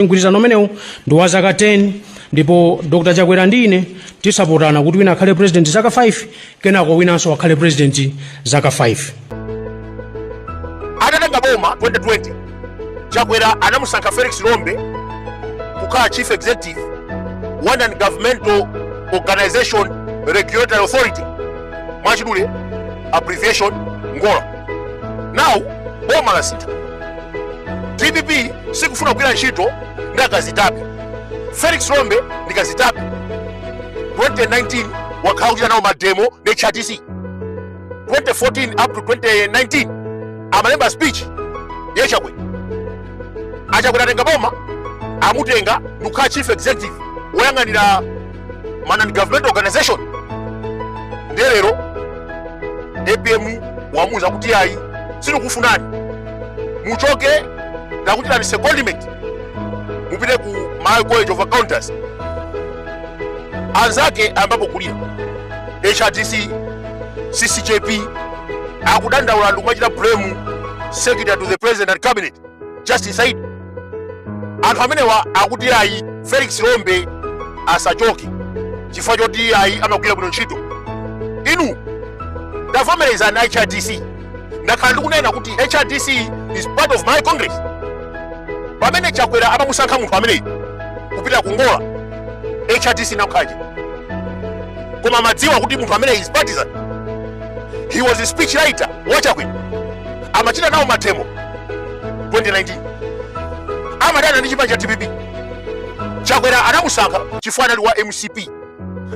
Mgwirizano umenewu ndi wa zaka 10, ndipo Dr Chakwera ndi ine tisapotana kuti wina akhale president zaka 5, kenako winanso akhale president zaka 5. Atatenga boma 2020, Chakwera anamusankha Felix Lombe kukhala chief executive wa Non Governmental Organization Regulatory Authority, mwachidule abbreviation NGORA. Now boma lasintha, DPP sikufuna kugwira ntchito ndi akazitape. Felix Lombe ndi kazitape. 2019 wakhala kuchita nawo mademo ndi HRDC. 2014 up to 2019 amalemba speech ya Chakwera. Achakwera atenga boma, amutenga ndikukhala chief executive woyang'anira ma non government organization. Ndiye lero APM wamuuza kuti ayi, sitikufunani, muchoke, takuchitani secondment, mupite ku Malawi College of Accountants. Anzake ayambapo kulira, HRDC, CCJP akudandaula ndikumachita blame Secretary to the President and Cabinet Justin Saidi. Anthu amenewa akuti ayi, Felix Lombe asachoke chifukwa choti ayi, amagwira bwino ntchito. Inu ndavomerezani, HRDC, ndakhala ndikunena kuti HRDC is part of Malawi Congress. Pamene Chakwera amamusankha munthu ameneyi kupita ku NGORA, HRDC nakhaje, koma amadziwa kuti munthu ameneyi is partisan. He was a speech writer wa Chakwera, amachita nawo mademo 2019, amadana ndi chipani cha DPP. Chakwera anamusankha chifukwa anali wa MCP,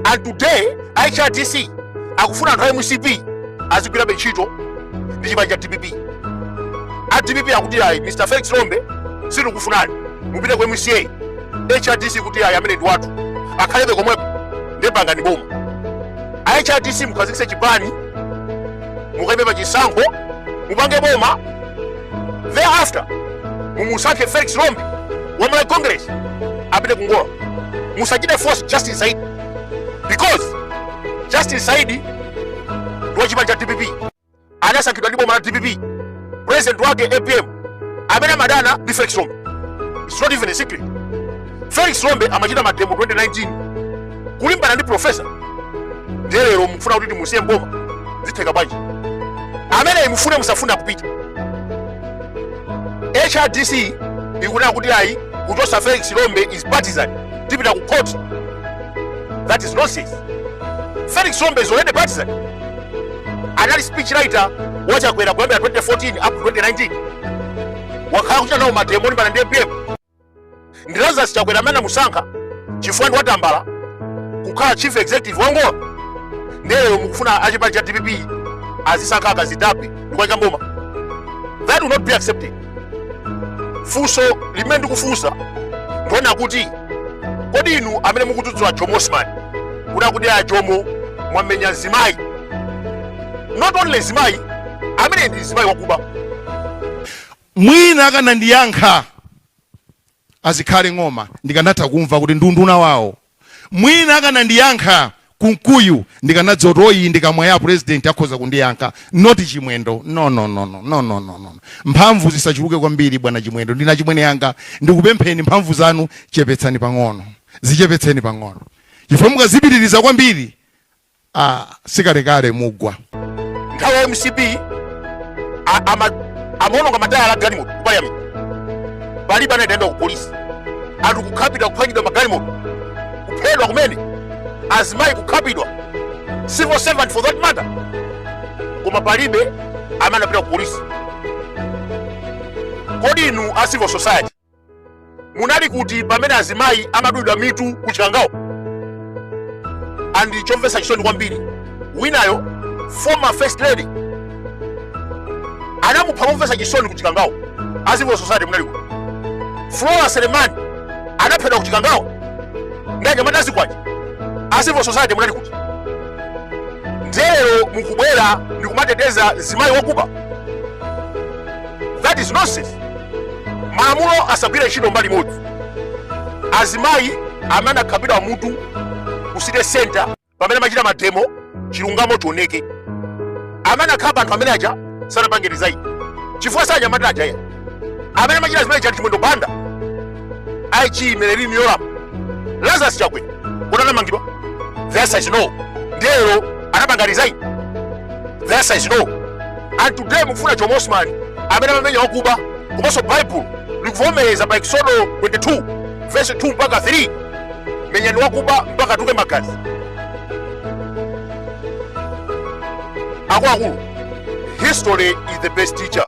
and today HRDC akufuna anthu a MCP azigwirabe ntchito ndi chipani cha DPP. A DPP akuti ayi, Mr Felix Lombe sitikufunani, mupite ku MCA. HRDC kuti ayi, amene ndi wathu, akhalebe komweko. Ndiye pangani boma, a HRDC, mukhazikitse chipani, mukayime pa chisankho, mupange boma. Thereafter mumusankhe Felix Lombe wa Malawi Congress apite ku NGORA. Musachite force Justin Saidi, because Justin Saidi ndi wa chipani cha DPP, anasankhidwa ndi boma la DPP, president wake APM amene amadana ndi Felix Lombe. It's not even a secret. Felix Lombe amachita mademo 2019 kulimbana ndi professor. Ndiye lero mufuna kuti timusiye mboma? Zitheka bwanji? Amene mufune musafuna kupita. HRDC ikunena kuti ayi, kuchosa Felix Lombe is partisan, tipita ku court. That is nonsense. Felix Lombe is already partisan. Anali speech writer wa Chakwera kuyambira 2014 up to 2019, wakhala kuchita nawo mademo olimbana ndi APM. Ndi Lazarus Chakwera amene anamusankha chifukwa ndi watambala kukhala chief executive wa NGORA. Ndiye lero mukufuna achipani cha DPP azisankha akazitape ndikuwaika mboma? That will not be accepted. Funso limene ndikufunsa ndiona kuti kodi inu amene mukudzudzula Jomo Osman kuna kuti a Jomo mwamenya zimayi, not only zimayi, amene ndi zimayi wakuba. Mwina akanandiyankha azikhale Ng'oma, ndikanatha kumva kuti ndi unduna wawo. Mwina akanandiyankha Kunkuyu, ndikanadziwa kuti oyi ndikamwa ya president akhoza kundiyankha, not Chimwendo. No, no, no, no, no, no, no, no. Mphamvu zisachuluke kwambiri, bwana Chimwendo. Ndina chimwene yanga, ndikupempheni, mphamvu zanu chepetsani pang'ono, zichepetseni pang'ono, chifukwa mukazipitiriza kwambiri, ah, sikalekale mugwa. Nthawi ya MCP amaononga matayala a galimoto ku parliament, palibe anayenda ku polisi. Anthu kukhapidwa, kuphwanyidwa magalimoto, kuphedwa kumene, azimayi kukhapidwa, civil servant for that matter, koma palibe amene anapita ku polisi. Kodi inu a civil society munali kuti pamene azimayi amadulidwa mitu ku Chikangawa? And chomvetsa chisoni kwambiri, winayo, former first lady, anamupha momvetsa chisoni ku Chikangawa. A civil society munali kuti? Flora Selemani anaphedwa ku Chikangawa ndi anyamata azikwanje. A civil society munali kuti? Ndiye lero mukubwera ndi kumateteza zimayi wakuba? That is nonsense. Malamulo asagwire ntchito mbali imodzi. Azimayi amene akhapidwa mutu ku city center pamene amachita mademo, chilungamo chioneke. Amene akhapa anthu amene aja sanapange resign chifukwa sanyamata aja ya amene amachita zimene chati Chimwendo Banda. IG Merlyne Yolamu, Lazarus Chakwera kodi anamangidwa? The answer is no. Ndiye lero anapanga resign? The answer is no. And today mukufuna Jomo Osman amene amamenya wakuba, komanso Bible likuvomereza pa Exodo 22 verse 2 mpaka 3, menyani wakuba mpaka atuluke magazi. Akuluakulu, history is the best teacher.